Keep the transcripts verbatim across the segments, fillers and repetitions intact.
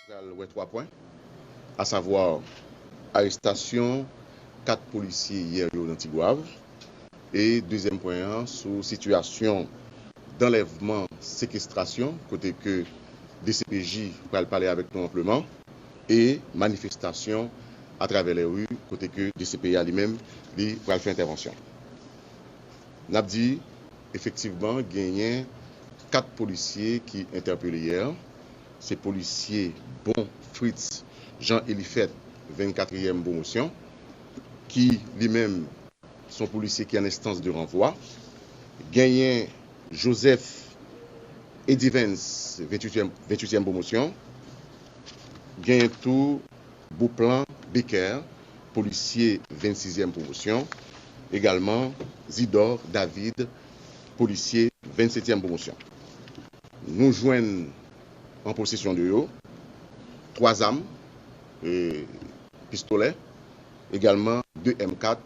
Pral wè twa pwen, asavwa arestasyon kat polisye yè yo nan Tigwav, e dezyèm pwen an sou sitiyasyon danlèvman, sekestrasyon, kote ke D C P J pral pale avèk nou anpleman, e manifestasyon atravè lè ri, kote ke D C P A li menm, li pral fè entèvansyon. N ap di, efektivman, genyen kat polisye ki entèpele yè. Se polisye Bon Fritz Jean Elifet, vennkatriyèm pwomosyon, ki li menm se yon polisye ki an enstans de ranvwa. Genyen Joseph Edivens, venntuityèm, venntuityèm pwomosyon. Genyen tou Beauplan Becker, polisye vennsizyèm pwomosyon. Egalman, Zidor David, polisye vennsetyèm pwomosyon. Nou jwenn an posesyon de yo twa zam, e, pistolè, egalman de M kat,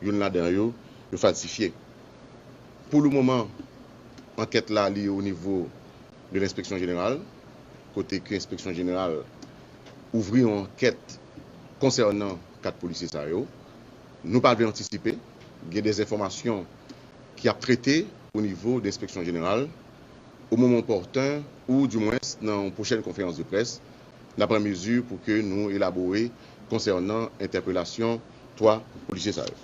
youn ladan yo, yo falsifye. Pou le moman, ankèt la, li o nivo de lenspeksyon jeneral, kote ke enspeksyon jeneral ouvri yon ankèt konsènan kat polisye sa yo. Nou pa vle antisipe, gen de enfòmasyon ki ap trete o nivo de enspeksyon jeneral, o moman opòten, ou dimwens nan yon pwochèn konferans de près, n ap pran mezi pou ke nou elabore konsènan entèpelasyon twa polisye sa yo.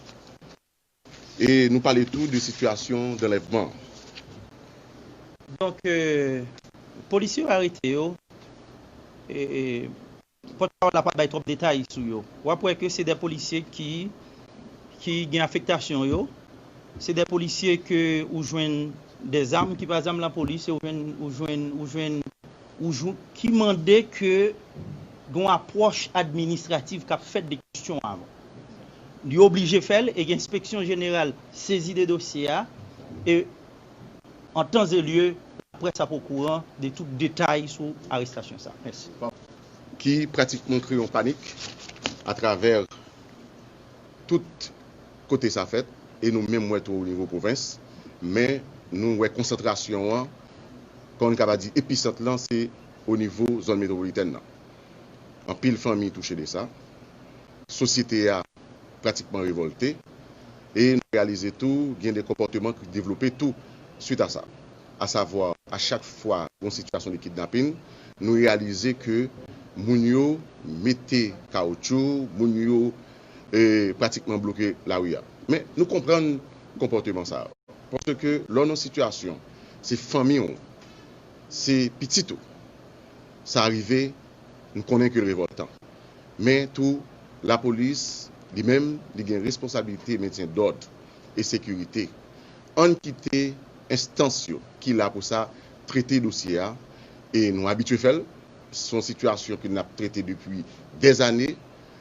E nou pale tou de sitiyasyon danlèvman. Donk, e, polisye yo arete yo, e, e, pòtpawòl la pa bay twòp detay sou yo. W ap wè ke se de polisye ki, ki gen afektasyon yo, se de polisye ke ou jwenn de zam ki pa zam lapolis, e ou jwenn, ou jwenn, ou jwenn, ou jwenn, ki mande ke gen yon apwòch administrativ k ap fèt de kesyon avan. Yo oblije fè l, e gen enspeksyon jeneral sezi de dosye a, e an tan e lye, laprès ap okouran de tout detay sou arestasyon sa. Mèsi. Ki pratikman kreye yon panik atravè tout kote sa fèt, e nou menm wè tou o nivo pwovens, men nou wè konsantrasyon an, kòm nou kapab di episant lan, se o nivo zòn metwopolitèn nan. Anpil fanmi touche de sa. Sosyete a pratikman revòlte, e nou reyalize tou gen de konpòteman ki devlope tou swit a sa. Asavwa, a chak fwa yon sitiyasyon de kidnapin, nou reyalize ke moun yo mete kawotchou, moun yo, e, pratikman bloke lari a. Men, nou konprann konpòteman sa yo. Paske lè w nan sitiyasyon, se fanmi w, se pitit ou, sa rive, nou konnen ke l revòltan. Men tou, lapolis, li menm, li gen responsablite mentyen dòd e sekirite. Ann kite enstans yo ki la pou sa trete dosye a, e nou abitye fè l. Se yon sitiyasyon ke n ap trete depi dèzane,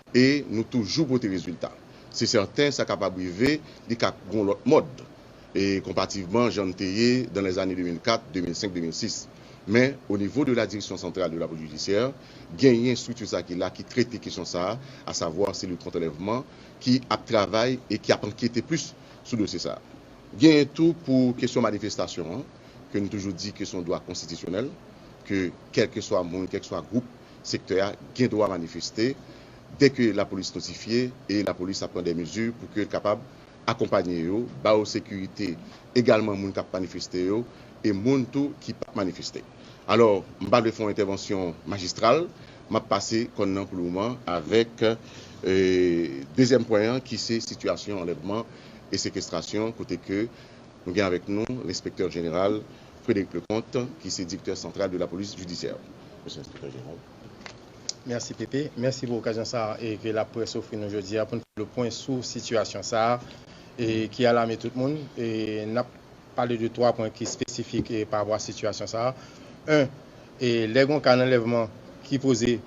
e nou toujou pote rezilta. Se sèten, sa kapab rive, li ka gon lòt mòd, e konpativman jan n te ye dan lèzane de mil kat, de mil senk, de mil sis. Men, o nivo de la Direction Centrale de la Police Judiciaire, genyen estrikti sa ki la, ki trete kesyon sa a, asavwa seli kont anlèvman, ki ap travay e ki ap ankyete plis sou dosye sa a. Genyen tou pou kesyon manifestasyon an, ke nou toujou di ke se yon dwa konstitisyonèl, ke kèlkeswa moun, kèlkeswa gwoup, sektè a gen dwa manifeste, dèke lapolis notifye, e lapolis ap pran de mezi pou ke l kapab akonpaye yo, ba yo sekirite, egalman moun k ap manifeste yo, e moun tou ki p ap manifeste. Alò, m pa vle fè yon entèvansyon majistral, m ap pase kòn nan pou le moman avèk, e, dezyèm pwen an, ki se sitiyasyon anlèvman e sekestrasyon, kote ke nou gen avèk nou lenspektè jeneral Frédéric Leconte, ki se direktè santral de lapolis jidisyè. Mesye Enspektè Jeneral. Mèsi, Pepe. Mèsi pou okazyon sa a, e, ke laprès ofri nou jodi a pou n fè le pwen sou sitiyasyon sa a, e, ki alame tout moun. E, n ap pale de twa pwen ki espesifik, e, pa rapò a sitiyasyon sa a. En, e, lè gen yon ka anlèvman ki poze,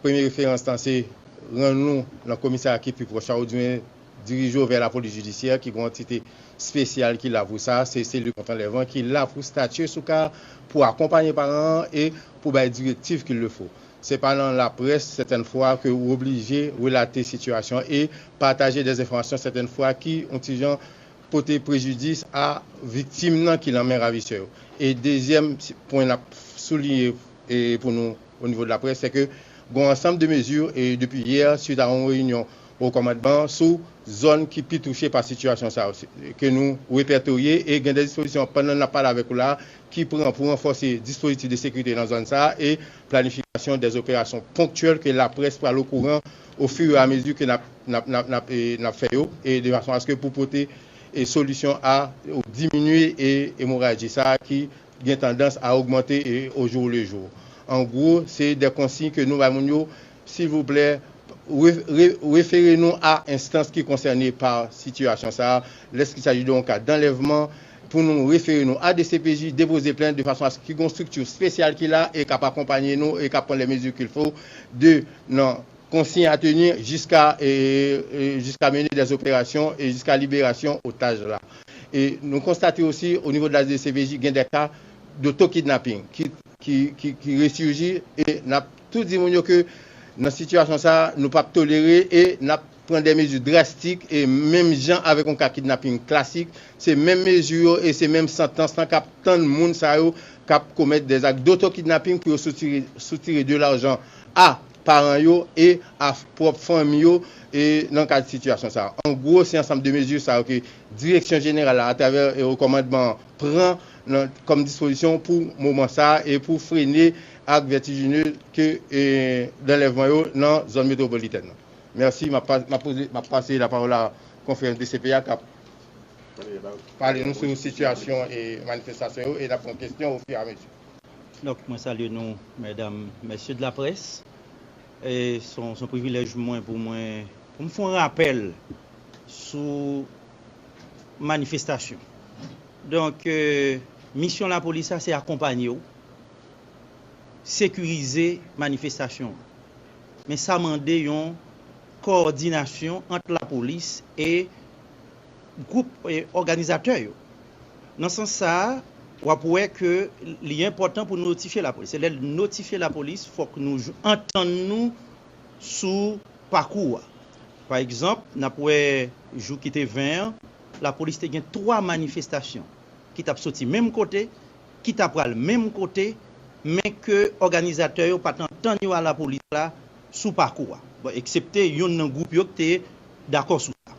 premye referans lan se rann ou nan komisarya ki pi pwòch la, oubyen dirije w vè lapolis jidisyè ki gen yon antite espesyal ki la pou sa, se seli kont anlèvman ki la pou statye sou ka, pou akonpaye paran an e pou bay direktiv qu'il le faut. Se pa nan laprès, sètèn fwa, ke ou oblije relate sitiyasyon e pataje de enfòmasyon sètèn fwa ki yon ti jan pote prejidis a viktim nan ki nan men ravisè yo. E dezyèm pwen n ap souliye e pou nou o nivo de laprès, se ke gen yon ansanm de mezi, e depi yè, swit a yon reyinyon o kòmandman, sou zòn ki pi touche pa sitiyasyon sa yo, ke nou repètorye e gen de dispozisyon pandan n ap pale avèk ou la, ki pran pou ranfòse dispozitif de sekirite nan zòn sa a e planifikasyon de operasyon ponktyèl ke laprès pral okouran ofiramezu ke n ap, n ap, n ap, n ap, e, n ap fè yo, e de fason aske pou pote, e, solisyon a, ou diminye, e, emoraji sa a ki gen tandans a ogmante, e, o jou le jou. An gwo, se de konsiy ke nou bay moun yo, silvouplè, re, re, refere nou a enstans ki konsène pa sitiyasyon sa a, lèskisaji de yon ka danlèvman, pou nou refere nou a D C P J, depoze plent de fason aske ki gen yon estrikti espesyal ki la e k ap akonpanye nou e k ap pran les mesures qu'il faut de nan konsiy a teni jiska, e, e, jiska mennen de operasyon e jiska liberasyon otaj la. E nou konstate osi, o nivo de la D C P J, gen de ka d'autokidnapping ki, ki, ki, ki resurji e n ap tou di moun yo ke nan sitiyasyon sa a, nou p ap tolere e n ap pran de mezi drastik e menm jan avèk yon ka kidnaping klasik, se menm mezi yo e se menm santans lan k ap tann moun sa yo k ap komèt de zak d'autokidnapping pou yo soutire, soutire de lajan a paran yo e a pwòp fanmi yo e nan kad sitiyasyon sa a. An gwo, se ansanm de mezi sa yo ke Direksyon Jeneral la, atravè, e, o kòmandman, pran nan, kòm dispozisyon pou moman sa a e pou frene ak vètijinez ke, e, danlèvman yo nan zòn metwopolitèn nan. Mèsi, m ap pa, m ap poze, m ap pase lapawòl a konferans D C P A k ap pale nou sou sitiyasyon e manifestasyon yo e n ap pran kesyon ofiramezi. Donk, mwen salye nou, medam, mesye de la près. E se yon, se yon privilèj mwen pou mwen, pou m fè yon rapèl sou manifestasyon. Donk, e, misyon lapolis la, se akonpanye w, sekirize manifestasyon an. Men sa mande yon kowòdinasyon ant lapolis e gwoup, e òganizatè yo. Nan sans sa a, w ap wè ke li enpòtan pou nou notifye lapolis. Se lè n notifye lapolis, fòk nou antann nou sou pakou a. Pa egzanp, n ap wè jou ki te ven an, lapolis te gen twa manifestasyon ki t ap soti menm kote, ki t ap pral menm kote, men ke òganizatè yo pa t antann yo a lapolis la sou pakou a. Bon, eksepte youn nan gwoup yo ki te dakò sou sa.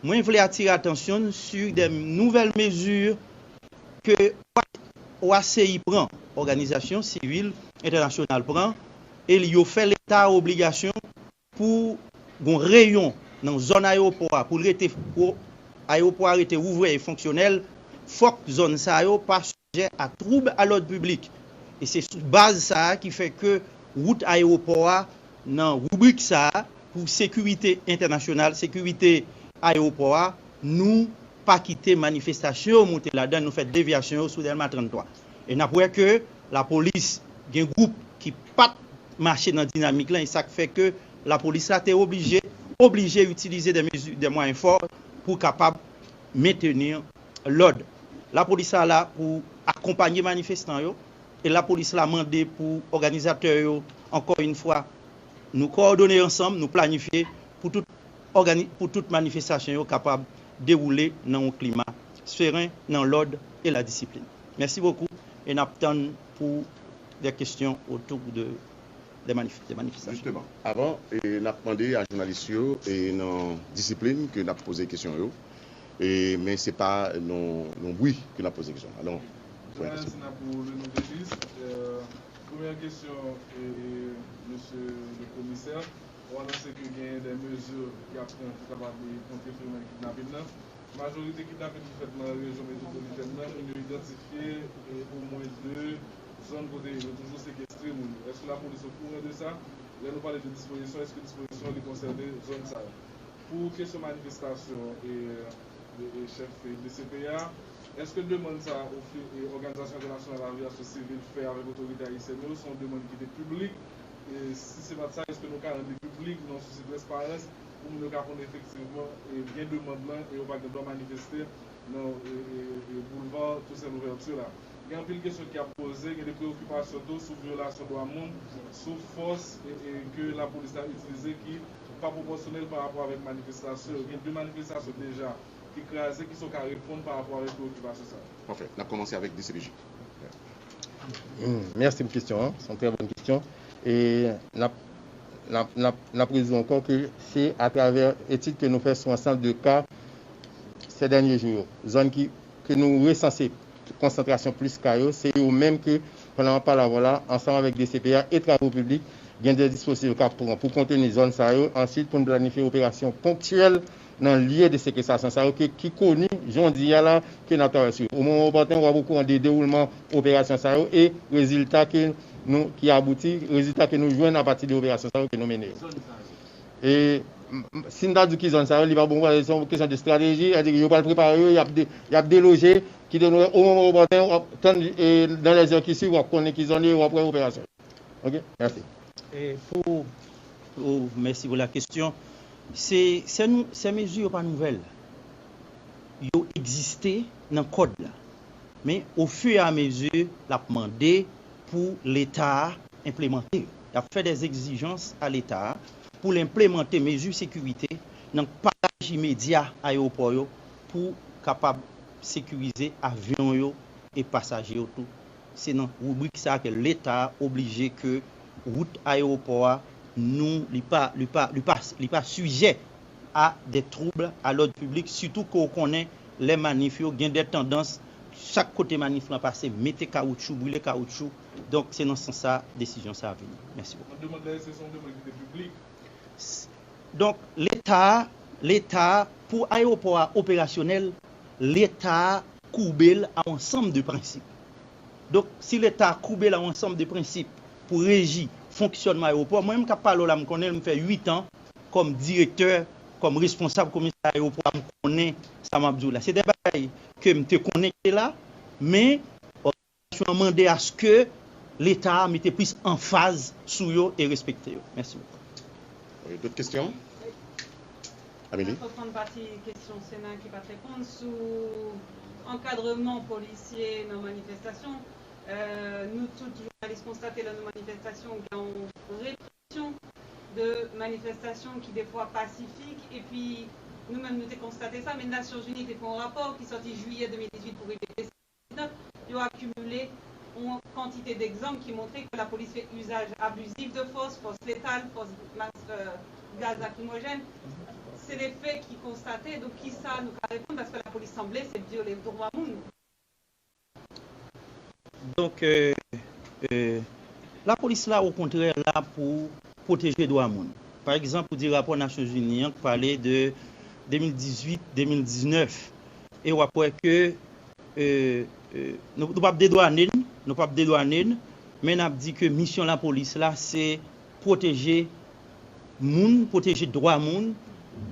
Mwen vle atire atansyon n sur de nouvèl mezi ke O A C I pran, Òganizasyon Sivil Entènasyonal pran, e yo fè Leta obligasyon pou gon reyon nan zòn ayewopò a, pou l rete, pou ayewopò a rete ouvè e fonksyonèl, fòk zòn sa yo pa sijè a twoub a lòd piblik. E se sou baz sa a ki fè ke wout ayewopò a, nan ribrik sa a, pou sekirite entènasyonal, sekirite ayewopò a, nou pa kite manifestasyon yo moute ladan, nou fè devyasyon yo sou Dèlma tranntwa. E n ap wè ke lapolis gen gwoup ki pa t mache nan dinamik lan, e sa k fè ke lapolis la te oblije, oblije itilize de mezi, de mwayen fò pou kapab menteni lòd. Lapolis la la pou akonpanye manifestan yo, e lapolis la mande pou òganizatè yo, ankò yon fwa, nou kowòdone ansanm, nou planifye pou tout ògani, pou tout manifestasyon yo kapab dewoule nan yon klima seren, nan lòd e la disiplin. Mèsi bokou, e n ap tann pou de kesyon otou de, de manif, de manifestasyon. Jisteman, avan, e, n ap mande a jounalis yo, e, nan disiplin ke n ap poze kesyon yo, e, men se pa nan, nan bri ke n ap poze kesyon. Alò, Jounalist n ap pou Reno Delis. Premyè kesyon, e, e, mesye le komisè, ou anonse ke gen de mezi ki ap pran pou kapab kontre fenomèn kidnapin nan. Majorite kidnapin ki fèt nan rejyon metwopolitèn nan, moun yo idantifye, e, omwen de zòn kote yo toujou sekestre moun yo. Èske lapolis okouran de sa? Lè nou pale de dispozisyon, èske dispozisyon li konsène zòn sa yo? Pou kesyon manifestasyon e, e, e chèf D C P A, èske demann sa a ofi, e, Òganizasyon Entènasyonal Avyasyon Sivil fè avèk otorite ayisyèn yo, se yon demann ki te piblik? E si se pa t sa, èske nou ka rann li piblik nan yon sousi transparans pou moun yo ka konnen efektivman, e, gen demann lan e yo pa gen dwa manifeste nan, e, e, e, boulva Toussaint Louverture la? Gen anpil kesyon ki ap poze, gen de preokipasyon tou sou vyolasyon dwa moun, sou fòs, e, e, ke lapolis la itilize ki pa pwopòsyonèl pa rapò avèk manifestasyon yo. Gen de manifestasyon deja ki kraze, kisa w ka reponn pa rapò avèk preokipasyon sa yo? Pafè. N ap kòmanse avèk D C P J. Mèsi pou kesyon an. Se yon trè bòn kesyon. E n ap, n ap, n ap, n ap redi ankò ke se atravè etid ke nou fè sou ansanm de ka sè dènye jou yo. Zòn ki, ke nou resanse konsantrasyon plis ka yo, se yo menm ke, pandan m ap pale avè w la, ansanm avèk D C P A e Travo Piblik, gen de dispozitif yo k ap pran pou konteni zòn sa yo, answit pou n planifye operasyon ponktyèl nan lye de sekestrasyon sa yo ke, ki koni jodi a la ke n ap travay sou yo. O moman opòten, w ap okouran de dewoulman operasyon sa yo e rezilta ke nou, ki abouti, rezilta ke nou jwenn apati de operasyon sa yo ke nou mennen yo. E m- m- si n ta di ki zòn sa yo, li pa bon, se yon kesyon de estrateji, sètadi yo pral prepare yo, y ap, de, y ap deloje, kite nou wè o moman opòten, w ap tann e, dans les heures qui suivent, w ap konnen ki zòn yo, w ap wè operasyon. Ok, mèsi. E pou, pou, mèsi pou la kesyon. Se, se nou, se mezi yo pa nouvèl. Yo egziste nan kòd la. Men, ofiramezi, l ap mande pou Leta a enplemante yo. Y ap fè dè egzijans a Leta a pou l enplemante mezi sekirite nan payaj imedya ayewopò yo pou kapab sekirize avyon yo e pasaje yo tou. Se nan ribrik sa a ke Leta a oblije ke wout ayewopò a, nou, li pa, li pa, li pa, li pa sijè a de twoub a lòd piblik, sitou ke w konnen lè manif yo gen de tandans, chak kote manif lan pase, mete kawoutchou, brile kawoutchou. Donk, se nan sans sa a desizyon sa a vini. Mèsi bokou. Mwen demande la, se yon demande ki te piblik. Donk, Leta a, Leta a, pou ayewopò a operasyonèl, Leta a koube l a yon ansanm de prensip. Donk, si Leta a koube l a yon ansanm de prensip pou reji fonksyònman ayewopò, mwen menm k ap pale w la, m konnen m fè uit an kòm direktè, kòm responsab komisè ayewopò a, m konnen sa m ap di w la. Se de bagay ke m te konnen ki te la, men an mande aske Leta a mete plis anfaz sou yo e respekte yo. Mèsi bokou. Wi, dòt kesyon? Amelie? Mwen konprann pati kesyon Sena ki pa t reponn sou ankadreman polisye nan manifestasyon. Euh, nou tout jounalis konstate lè nan manifestasyon gen yon represyon de manifestasyon ki defwa pasifik, epi nou menm nou te konstate sa, men Nasyonzini te fè yon rapò ki sòti jiyè de mil dizuit pou rive desanm. Yo akimile yon kantite degzanp ki montre ke lapolis fè izaj abizif de fòs, fòs letal, fòs mas, euh, gaz lakrimojèn. Se de fè ki konstate, donk kisa nou ka reponn, paske lapolis sanble se vyole dwa moun. Donk, euh, euh, lapolis la, okontrè, la pou pwoteje dwa moun. Pa egzanp, ou di rapò Nasyonzini an ki pale de de mil dizuit, de mil diznèf, e w ap wè ke, euh, euh, nou, nou p ap dedwane n, nou p ap dedwane n, men n ap di ke misyon lapolis la, se pwoteje moun, pwoteje dwa moun,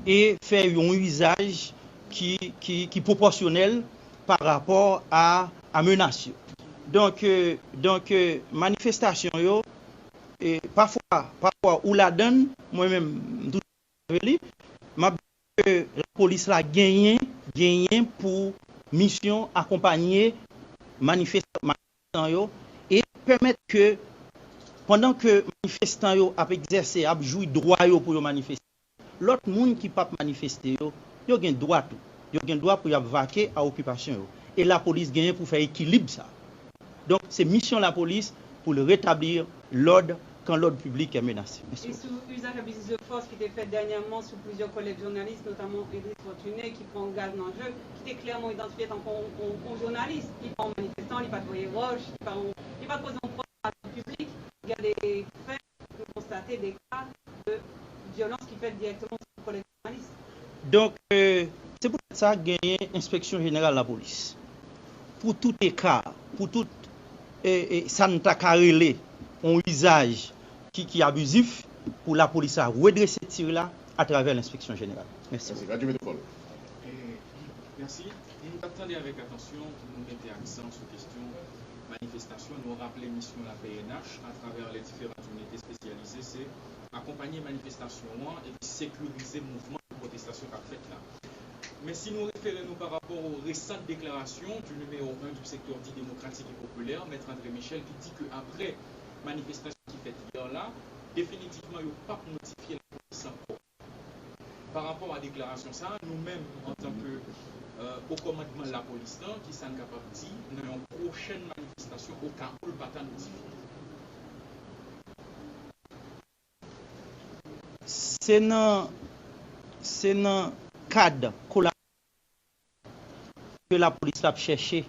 e fè yon izaj ki, ki, ki pwopòsyonèl pa rapò a, a menas yo. Donk, euh, donk, euh, manifestasyon yo, e pafwa, pafwa ou ladann, mwen menm, m toujou avè li, m ap di ke lapolis la genyen, genyen pou misyon akonpanye manifestan, manifestan yo e pèmèt ke, pandan ke manifestan yo ap egzèse, ap jwi dwa yo pou yo manifeste, lòt moun ki p ap manifeste yo, yo gen dwa tou. Yo gen dwa pou y ap vake a okipasyon yo. E lapolis genyen pou fè ekilib sa. Donk, se misyon lapolis pou l retabli lòd kan lòd piblik est menase. Mèsi. E sou izaj abizif de fòs ki te fèt dènyèman sou plizyè kòlèg jounalis, notaman Edris Fortuné, ki pran gaz nan je, ki te klèman idantifye tankou yon, yon, yon jounalis. Li pa yon manifestan, li pa t voye wòch, li pa yon, li pa t poze yon pwòs a lòd piblik. Gen de fè, nou konstate de ka de vyolans ki fèt dirèkteman sou kòlèg jounalis. Donk, euh, se poutèt sa genyen Enspeksyon Jeneral Lapolis. Pou tout eka, pou tout, e, e, sa n ta ka rele yon izaj ki, ki abizif, pou lapolis la redrese tir la atravè Lenspeksyon Jeneral. Mèsi. Mèsi. Radio Metropole. E, mèsi. Nou t ap tande avèk atansyon, nou mete aksan sou kesyon manifestasyon. Nou raple misyon la P N H atravè les différentes unités spécialisées, se akonpanye manifestasyon an epi sekirize mouvman de pwotestasyon k ap fèt la. Men si nou refere nou pa rapò o resant deklarasyon du numéro un du secteur dit démocratique et populaire, Mèt André Michel, ki di ke apre manifestasyon ki fèt yè la, definitivman yo p ap notifye lapolis ankò. Pa rapò a deklarasyon sa a, nou menm, antanke, euh, o kòmandman lapolis lan, kisa n kapab di nan yon pwochèn manifestasyon oka ou l pa ta notifye? Se nan, se nan kad kola- ke lapolis la ap chèche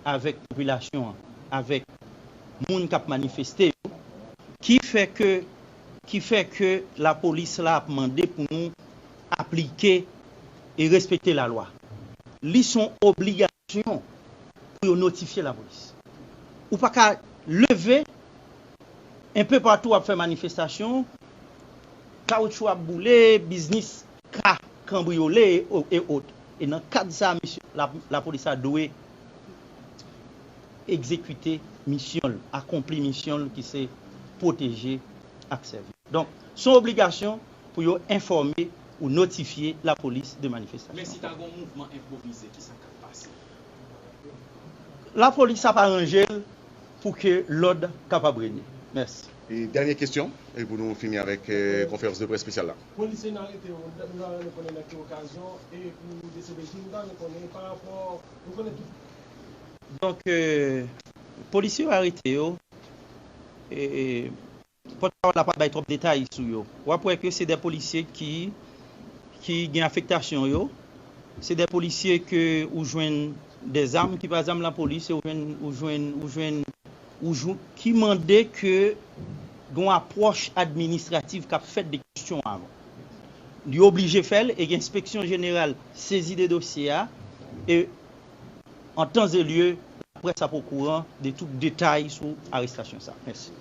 avèk popilasyon an, avèk moun k ap manifeste yo, ki fè ke, ki fè ke lapolis la ap mande pou nou aplike e respekte lalwa. Li se yon obligasyon pou yo notifye lapolis. Ou pa ka leve enpe patou ap fè manifestasyon, kawoutchou ap boule, biznis ka kanbriyole e, e ot. E nan kad sa, misye, la, lapolis la dwe egzekite misyon l, akonpli misyon l ki se pwoteje ak sèvi. Donk, se yon obligasyon pou yo enfòme ou notifye lapolis de manifestasyon. Men si ta gen yon mouvman enpwovize, kisa k ap pase? Lapolis ap aranje l pou ke lòd kapab renye. Mèsi. E dènye kesyon, e pou nou fini avèk eh, konferans de près espesyal la. Polisye nan arete yo, nou ta renmen konnen nan ki okazyon, e pou D C P J, nou ta renmen konnen pa rapò, nou konnen tout. Donk, eh, polisye yo arete yo, e, pòtpawòl la pa bay twòp detay sou yo. W ap wè ke se de polisye ki, ki gen afektasyon yo. Se de polisye ke ou jwenn de zam ki pa zam lapolis, e ou jwenn, ou jwenn, ou jwenn, ou jwenn, ki mande ke gen yon apwòch administrativ k ap fèt de kesyon an avan. Li oblije fè l, e gen enspeksyon jeneral sezi de dosye a, e an tan e lye, laprès ap okouran de tout detay sou arestasyon sa. Mèsi.